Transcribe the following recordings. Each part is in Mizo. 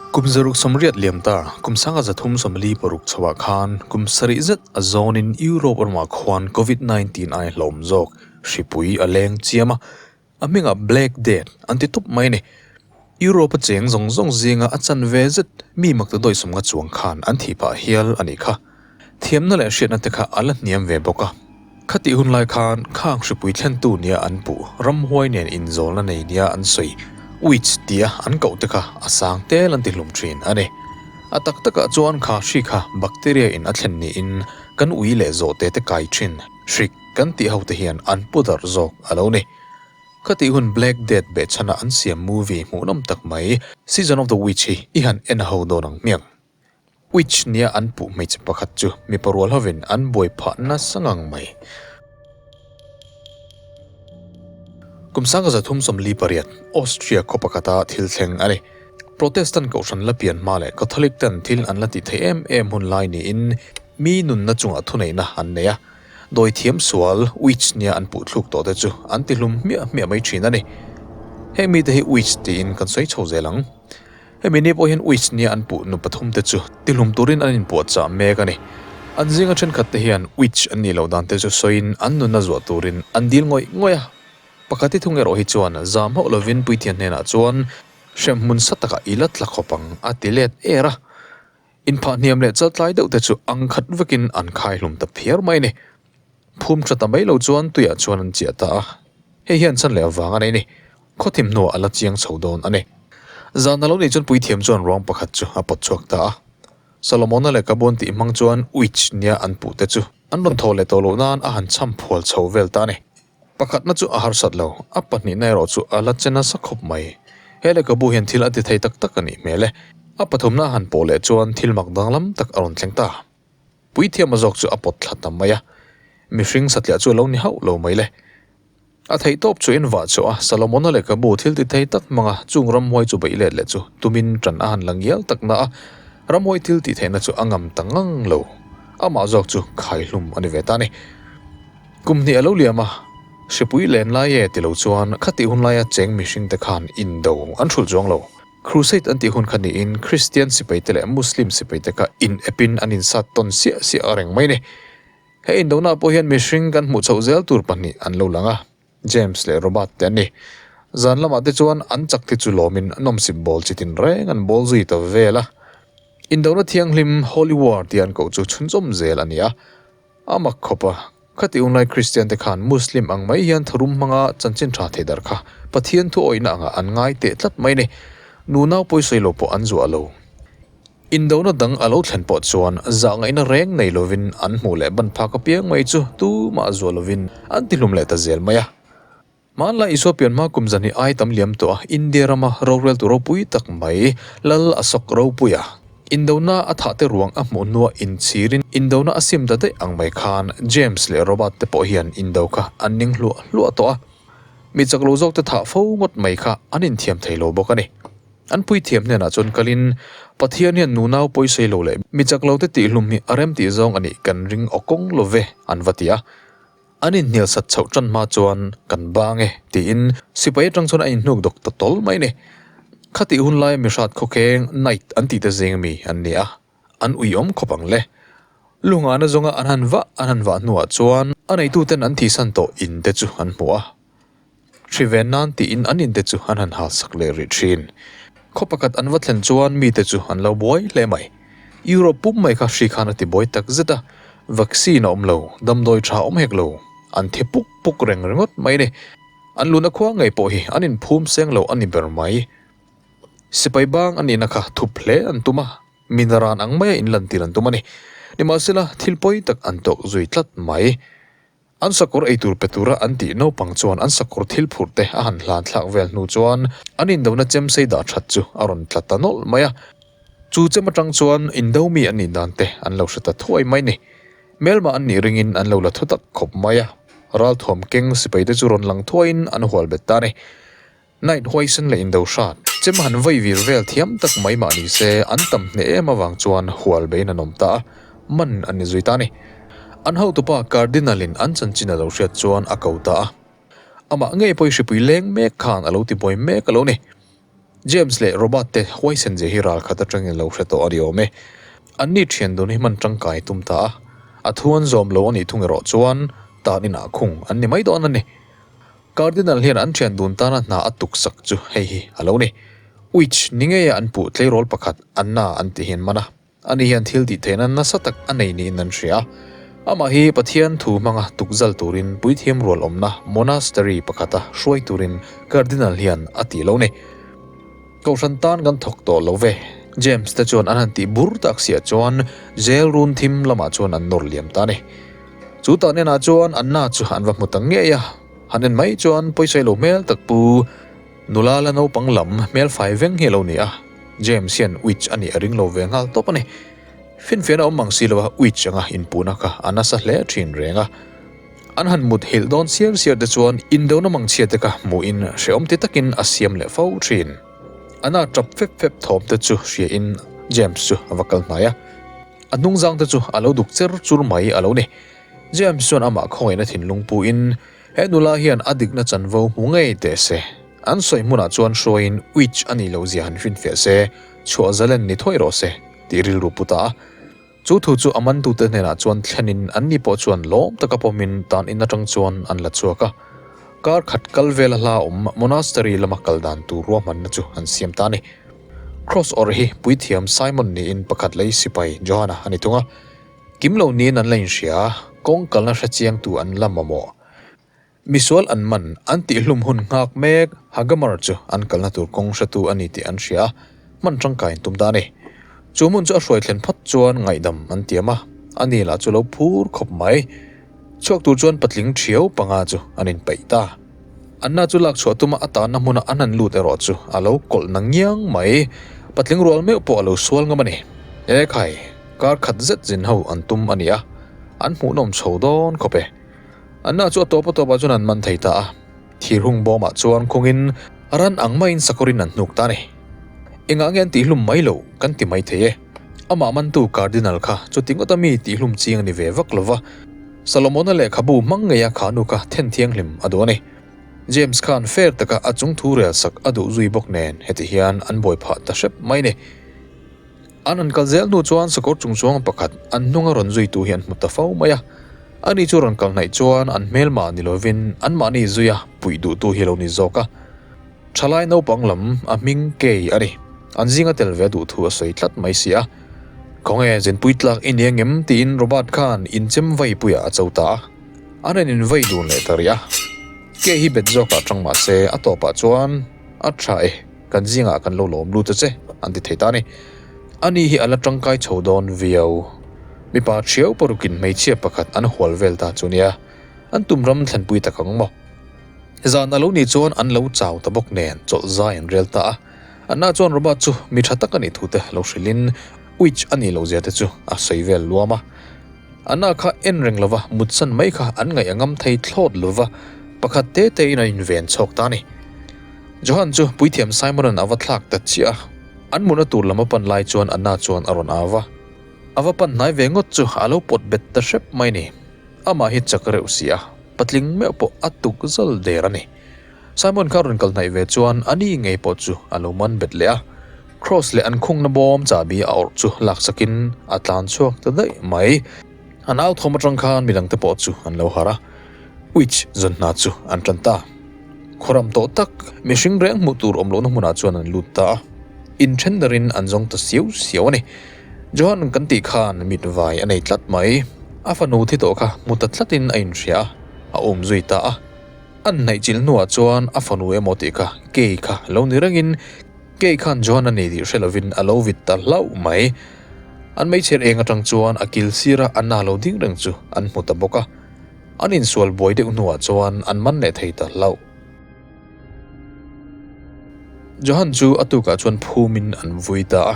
Kum 180 liam ta, kum 1346 chhoah khan kum sarih zet a zawnin Europe ramah khuan Covid 19 ai hlawm zawk hripui a leng chiam a, a hmingah Black Death an ti tup mai a ni. Europe a cheng zawng zawng zinga a chanve zet mi makta dawisawm nga chuang khan an thih phah hial a nih kha. Thiamna leh hriatna te kha a la hniam ve bawk a. Khatih hun lai khan khang hripui thlentu nia an puh ramhuai nen inzawlna nei nia an sawi witch tia an koh te kha a sang tel an ti hlum thin a ni. A tak takah chuan kha hri kha bacteria in a thlen niin kan ui leh zawhte te kai thin hrik kan tih ho te hian an pu darh zawk a lo ni. Khatih hun Black Death behchhana an siam movie hmuhnawm tak mai Season of the Witch hi i han en ho dawn ang hmiang. Witch nia an puh hmeichhe pakhat chu mipa rual hovin an buai phah nasa ngang mai. Kum 1348, Austria khaw pakhata thil thleng a ni. Protestant kohhran la pian hma leh Catholic ten thil an la tih theih em em hun lai niin mi nunna chungah thuneihna an nei a. Dawi thiam sual, witch nia an puh thluk tawh te chu an ti hlum hmiah hmiah mai thin a ni. Heng mite hi witch tiin kan sawi chho zel ang. Hemi ni pawh hian witch nia an puh nu pathum te chu tihlum turin an inpuahchah mek a ni. An zinga thenkhat te hian witch an nih loh dan te chu sawiin an nunna zuah turin an dil ngawih ngawih a. Pakhat hi thung erawh hi chuan zam hauh lovin puithian hnenah chuan hremhmun sa takah i la tla khawp ang a ti let er a. Inphah hniam leh chaltlai deuh te chu ang khat vekin an khai hlum ta phiar mai a ni. Phum tha ta mai lo chuan tuiah chuan an chiah ta a. Hei hian chan leh avang a nei a ni. Khawthim hnuah a la chiang chho dawn a ni. Zan a lo nih chuan puithiam chuan ruang pakhat chu a pawt chhuak ta a. Solomona leh Kabon tih hmang chuan witch nia an puh te chu an rawn thaw leh tawh loh nan a han cham phual chho vel ta a ni. Pakhatna chu a harsat lo, a pahnihna erawh chu a la che nasa khawp mai. He lehkhabu hian thil a ti thei tak tak a nih hmel e. A pathumna a han pawh leh chuan thil mak danglam tak a rawn thleng ta. Puithiam a zawk chu a pawt thla ta mai a. Mihring satliah chu a lo ni hauh lo mai le. A theih tawp chu in vah chhuah a, Solomona lehkhabu thil ti thei tak hmanga chung ramhuai chu beih let leh chu tumin ṭan a han la ngial tak na a, ramhuai thil tih theihna chu a ngam ta ngang lo. Amah zawk chu khaihlum a ni ve ta a ni. Kum hnih a lo liam a, hripui len lai e ti lo chuan khatih hun laia cheng mihringte khan indo an hrulh chuang lo. Crusade an tih hun kha niin Kristian sipaite leh Muslim sipaite kha in epin an insat tawn siah siah a reng mai a ni. He indona pawh hian mihring kan hmuh chhoh zel tur pahnih an lo lang a, James leh Robert te an ni. Zan lamah te chuan an chak te chu lawmin nawmsip bawl chi tin reng an bawl zui ta vel a. Indona thianghlim, Holy War, tia an koh chu chhunzawm zel a ni a. A mak khawp a, khati unlai Kristian te khan Muslim ang mai hian tharum hmanga chanchin tha thei dar kha Pathian thu awihna angah an ngai teh tlat mai a ni. Nunau pawisawi lo pawh an zuah lo. Indona dang a lo thlen pawh chuan zahngaihna reng nei lovin an hmuh leh ban phak apiang mai chu tumah zuah lovin an ti hlum leh ta zel mai a. Hmanlai Isua pian hma kum zan hi ai tam liam tawh a, India rama roreltu ropui tak mai Lal Ashok Ropuia indona a thah te ruang a hmuh hnua inchhirin indona a sim ta daih ang mai khan James leh Robert te pawh hian indo kha an ning hluah hluah tawh a, mi chak lo zawk te thah fo ngawt mai kha an inthiam thei lo bawk a ni. An puithiam hnenah chuan kalin, Pathian hian nunau pawisei lo leh mi chak lo te tihhlum hi a rem tih zawng a nih kan ring aw kawng lo ve, an va ti a. An inhnial sat chhoh tan hma chuan, Kan bang e, tiin sipai atang chuan a inhnuk dawk ta tawl mai a ni. Khatih hun laia mi hrat khawkheng, night, an tih te zing mi an ni a, an uiawm khawp ang le. Lunghana zawnga an han vah an han vah hnuah chuan a neituten an thihsan tawh in te chu an hmu a. Hri ven nan tiin an inte chu an han hal sak leh rih thin. Khaw pakhat an va thlen chuan mite chu an lo buai hle mai. Europe pum mai kha hri khan a ti buai tak zet a, vaccine a awm lo, damdawi tha awm hek lo, an thi puk puk reng ringawt mai a ni. An luna khua ngei pawh hi an inphum seng lo a ni ber mai. Sipai bang a nihna kha thup hle an tum a, minaran ang maia inlantir an tum a ni. Nimahsela, thil pawi tak an tawk zui tlat mai. An sakawr eitur pe tura an tih naupang chuan an sakawr thil phurh te a han hlan thlak vel hnu chuan an indona chem sei dah that chu a rawn tla ta nawlh mai a. Chu chem atang chuan indo mi an nih dan te an lo hre ta thuai mai ni. Hmelmah an nih ringin an lo la thu tak khawp mai a. Ralthuam keng sipai te chu rawn lang thuaiin an hual bet ta a ni. Night huaisen leh indo hrat chem han vawi vir vel thiam tak mai mah ni se an tam hneh em avang chuan hual bein an awm ta a, man an ni zui ta a ni. An hotupa Cardinal in an chanchin a lo hriat chuan a ko ta a. Amah ngei pawh i hripui leng mek khan a lo ti buai mek a lo ni. James leh Robert te huaisen zia hi ral khat atangin lo hre tawh a ni awm e. An ni thian dun hi hman tangkai tum ta a, a thu an zawm lo a nih thung erawh chuan tan inah khung an ni mai dawn a ni. Cardinal hian an thian dun tana hna a tuk sak chu hei hi a lo ni. Witch ni ngeia an puh tleirawl pakhat Anna an ti hian man a. Ani hian thil tih theihna nasa tak a nei niin an hria. Amah hi Pathian thu hmanga tukzal turin puithiam rual awmna monastery pakhata hruai turin Cardinal hian a ti lo ni. Kohhran tan kan thawk tawh lo ve. James te chuan an han tih bur tak siah chuan jail run thim lamah chuan an nawr liam ta a ni. Chu tah hnenah chuan Anna chu an va hmu ta ngei a, han en mai chuan pawisai lo hmel tak pu Nula la naupang lam hmel fai veng hi a lo ni a, James hian witch a nih a ring lo ve nghal tawp a ni. Finfiahna awm mang si lova witch anga inpuhna kha a nasa hle thin reng a. An han mut hilh dawn siar siar te chuan indona mang chhia te kha hmuhin hrehawm ti takin a siam leh fo thin. A na tap fep fep thawm te chu hriain James chu a va kal hnai a. A hnungzang te chu a lo duk cher chur mai a lo ni. James chuan amah khawngaihna thinlung puin He nula hian a dikna chanvo hmu ngei teh se. An sawi hmunah chuan hruaiin witch a nih loh zia han hrinfiah se, chhuah zalen ni thuai rawh se, tih rilru pu ta a. Chu thu chu a mantute hnenah chuan thlenin anni pawh chuan lawm taka pawmin tan in atang chuan an la chhuak a. Kar khat kal vela hla awm monastery lama kal dan tur ruahmanna chu an siam ta a ni. Cross awrh hi puithiam Simon niin pakhat lei sipai Johana a ni thung a. Kim lo niin an la inhria a, kawng kalna hre chiangtu an la mamawh. Misual an man, an tihhlum hun nghak mek Hagamar chu an kalna tur kawng hretu a ni tih an hria a, hman tangkai an tum ta a ni. Chu hmun chu a hruai thlen phawt chuan ngaihdam an tiam a, ani lah chu lo phur khawp mai. Chhuak tur chuan patling thiau panga chu an inpeih ta. Anna chu lak chhuah tuma a tanna hmuna an han lut erawh chu a lo kawlh na ngiang mai. Patling rual meuh pawh a lo sual ngam a ni. E khai, kar khat zet zin ho an tum a ni a, an hmuhnawm chho dawn khawp e. Anna chu a tawp a tawpah chuan an man thei ta a. Thir hung bawmah chuan khungin ran ang maiin sakawrin an hnuk ta a ni. Engah nge an tihhlum mai lo kan ti mai thei e. Amah mantu Cardinal kha chuti ngawta mi tihhlum chiang a ni ve vak lova, Salomona lehkhabu hmang ngeia khanu kha then thianghlim a duh a ni. James khan fair taka a chung thu rel sak a duh zui bawk nen heti hian an buai phah ta hrep mai ni. An han kal zel hnu chuan sakawr chungchuang pakhat an hnunga rawn zuitu hi an hmu ta fo mai a. Ani chu rawn kal hnaih chuan an hmelmah ni lovin anmahni zuia puih duhtu hi a lo ni zawk a. Thalai naupang lam a hming kei a ni. An zinga tel ve duh thu a sawi tlat mai si a. Khawnge zinpui tlak i ni angem tiin Robert khan inchem vai puiah a cho ta a. An rawn invai dun leh ta rih a. Kei hi bet zawkah tang mah se a tawpah chuan a tha e, kan zingah kan lo lawm lut a che an ti thei ta a ni. Ani hi a la tangkai chho dawn viau. Mipa thiau parukin hmeichhia pakhat an hual vel ta chu nia. An tum ram thlenpui tak ang maw? Zan a lo nih chuan an lo chau ta bawk nen chawlh zai an rel ta a. Anna chuan Robert chu mi tha tak a nih thu te lo hrilhin witch a nih loh zia te chu a sawi vel luam a. Anna kha en reng lova mutsan mai kha an ngaih a ngam thei thlawt lova, pakhat te te in an inven chhawk ta a ni. Johan chu puithiam Simon-a'n a va thlak ta chiah a. An mutna tur lam a pan lai chuan Anna chuan a rawn au va. A va pan hnai ve ngawt chu a lo pawt bet ta hrep mai ni. Amah hi chak reuh si a, patling meuh pawh a tuk zal der a ni. Simon kha rawn kal hnaih ve chuan a ni ngei pawh chu a lo man bet leh a. Cross leh an khungna bawm chahbi a awrh chu laksakin a tlan chhuak ta daih mai. An au thawm atang khan midangte pawh chu an lo harh a, witch zawn hna chu an tan ta. Khawram tawh tak, mihring reng hmuh tur awm lohna hmunah chuan an lut ta a, inthen darin an zawng ta siau siau a ni. Johan kan tih khan mit vai a nei tlat mai. A fanu thi tawh kha hmu ta tlatin a inhria a, a awm zui ta a. An hnaih chilh hnuah chuan a fanu emaw tih kha kei kha lo ni rengin kei khan Johan a nei tih hre lovin a lo vit ta hlauh mai. An meichher eng atang chuan a kil sira a na lo ding reng chu an hmu ta bawk a. An insual buai deuh hnuah chuan an man leh thei ta hlauh. Johan chu a tukah chuan phumin an vui ta a.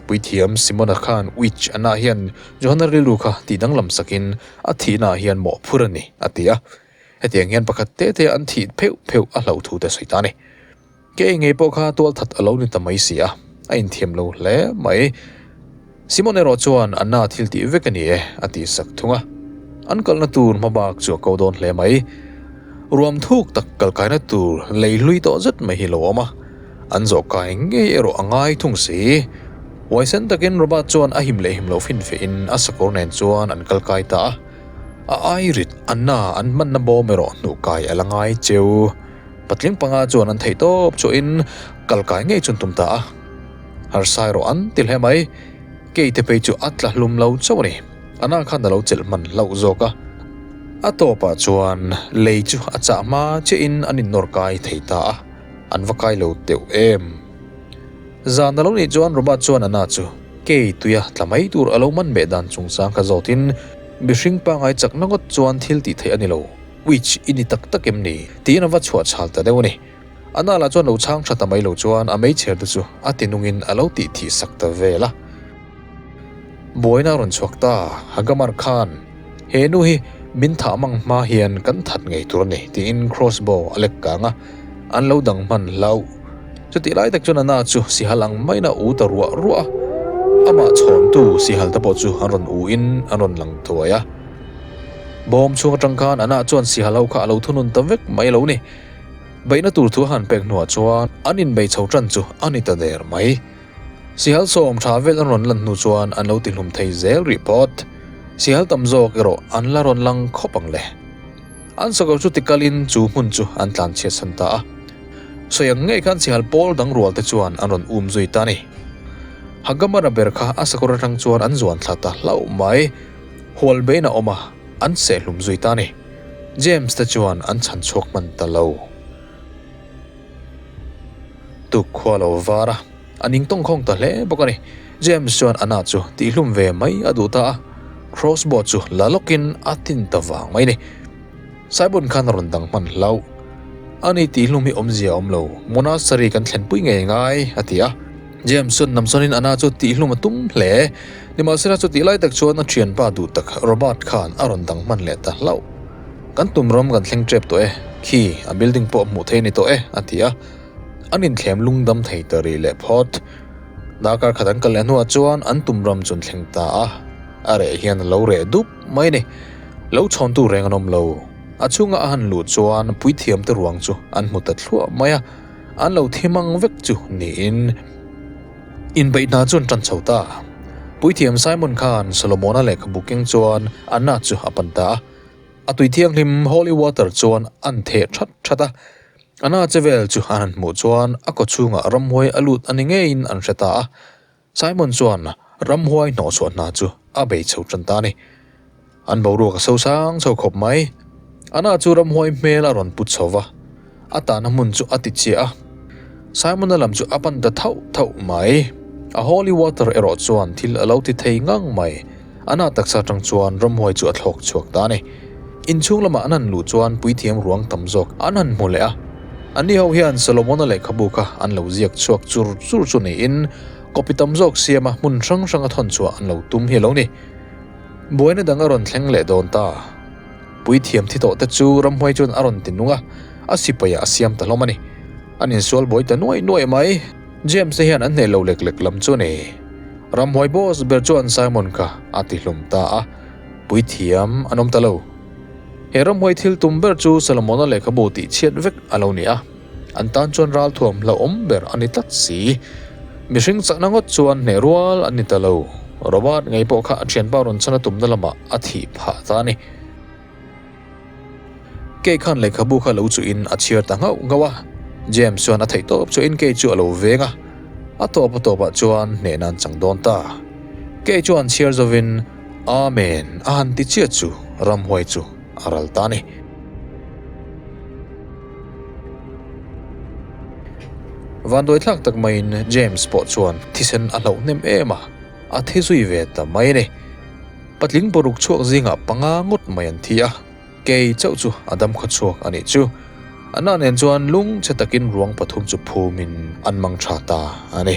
Puithiam Simona khan witch a nah hian Johana rilru kha tih danglam sakin a thihnaah hian mawhphur a ni a ti a. Hetiang hian pakhat te te an thih pheuh pheuh a hlauh thu te sawi ta a ni. Kei ngei pawh kha tualthat a lo ni ta mai si a, a inthiam lo hle mai. Simon erawh chuan a na thil tih vek a ni e a ti sak thung a. An kalna tur hma bak chu a ko dawn hle mai. Ruam thuk tak kal kaina tur lei hlui tawh zet mai hi lo awm a. An zawh kai ngei erawh a ngai thung si. Huaisen takin Robert chuan a him leh him lo finfiahin a sakawr nen chuan an kal kai ta a. A ai rit a na an hmanna bawm erawh hnuh kai a la ngai cheu. Patling panga chuan an theih tawp chuahin kal kai ngei chun tum ta a. Harsa erawh an ti hle mai. Keite phei chu a tla hlum lo chauh a ni. Ana khan a lo chelh hman hlauh zawk a. A tawpah chuan lei chu a chah hma chiahin an innawr kai thei ta a. An va kai lo teuh em. Zan a lo nih chuan Robert chuan Anna chu kei tuia tla mai tur a lo man meh dan chungchang kha zawtin mihring pangai chakna ngawt chuan thil tih theih a ni lo, witch i ni tak tak em ni? tiin a va chhuah chhal ta deuh a ni. Anna lah chuan lo chhang tha ta mai lo chuan a meichher te chu a ti nungin a lo tih thih sak ta vel a. Buaina a rawn chhuak ta, Hagamar khan he nu hi min thah mang hma hian kan that ngei tur a ni tiin crossbow a lek kang a, an lo dang hman hlauh. Chutih lai tak chuan Anna chu sihal ang maiin a u ta ruah ruah a, amah chhawntu sihal te pawh chu an rawn u in an rawn lang thuai a. Bawm chhung atang khan Anna chuan sihal ho kha a lo thunun ta vek mai lo ni. Beihna tur thu a han pek hnuah chuan an inbei chho tan chu a ni ta der mai. Sihal sawm tha vel an rawn lan hnu chuan an lo tihlum thei zel rih phawt. Sihal tam zawk erawh an la rawn lang khawp ang le. An sakawr chu tikalin chu hmun chu an tlan chhiat san ta a. Sawi ang ngei khan sihal pawl dang rual te chuan an rawn um zui ta a ni. Hagamara ber kha a sakawr atang chuan an zuan thla ta hlauh mai. Hual bein a awm a, an sehhlum zui ta a ni. James te chuan an chhan chhuak hman ta lo. Tuk khua lo var a, a ning tawng khawng ta hle bawk a ni. James chuan Anna chu tihhlum ve mai a duh ta a, crossbow chu la lawkin a tin ta vang mai a ni. Saibun khan a rawn dang hman hlauh. Ani tihhlum hi awmzia a awm lo, monastery kan thlenpui ngei ngai, a ti a. James chuan namsawnin Anna chu tihhlum a tum hle. Nimahsela chutih lai tak chuan a thianpa duh tak Robert khan a rawn dang hman leh ta hlauh. Kan tum ram kan thleng tep tawh e, khi a building pawh hmuh thei a ni tawh e, a ti a. An inthlem lungdam thei ta rih leh phawt. Darkar khat an kal leh hnuah chuan an tum ram chu an thleng ta a. A reh hian a lo reh dup mai a ni. Lo chhawntu reng an awm lo. A chhunga a han luh chuan puithiamte ruang chu an hmu ta thluah mai a. An lo thi mang vek chu niin inbeih hna chu an tan chho ta. Puithiam Simon khan Solomona lehkhabu keng chuan Anna chu a pan ta a. A tui thianghlim holy water chuan an theh that that a, a na che vel chu an han hmuh chuan a kaw chhungah ramhuai a lut a ni ngeiin an hre ta a. Simon chuan ramhuai hnawhchhuah hna chu a bei chho tan ta a ni. An boruak a sosang chho khawp mai. A na chu ramhuai hmel a rawn put chho va, a tahna hmun chu a ti chiah a. Simon-a lam chu a pan ta thauh thauh mai. A holy water erawh chuan thil a lo ti thei ngang mai. A na taksa atang chuan ramhuai chu a thlawk chhuak ta a ni. Inchhung lamah an han luh chuan puithiam ruang tam zawk an han hmu leh a. Anni ho hian Solomona lehkhabu kha an lo ziak chhuak chur chur chu niin copy tam zawk siama hmun hrang hranga thawn chhuah an lo tum hi a lo ni. Buaina dang a rawn thleng leh dawn ta. Puithiam thi tawh te chu ramhuai chuan a rawn ti nung a, a sipai ah a siam ta hlawm a ni. An insual buai ta nuaih nuaih mai. James te hian an hneh lo lek lek lam chu a ni. Ramhuai boss ber chuan Simon kha a ti hlum ta a, puithiam an awm ta lo. He ramhuai thil tum ber chu Solomona lehkhabu tih chhiat vek a lo ni a, an tan chuan ralthuam hlauhawm ber a ni tlat si. Mihring chakna ngawt chuan hneh rual an ni ta lo. Robert ngei pawh kha a thianpa rawn chhan a tumna lamah a thih phah ta a ni. Kei khan lehkhabu kha lo chuhin a chhiar ta nghauh nghauh a, James chuan a theih tawp chuhin kei chu a lo veng a, a tawp a tawpah chuan hnehna an chang dawn ta. Kei chuan chhiar zovin Amen a han ti chiah chu ramhuai chu a ral ta a ni. Vanduai thlak tak maiin James pawh chuan thisen a hlauh hnem em a, a thi zui ve ta mai a ni. Patling paruk chhuak zingah panga ngawt mai an thi a, kei chauh chu a dam khaw chhuak a nih chu. Anna nen chuan lung chhe takin ruang pathum chu phumin an mang tha ta a ni.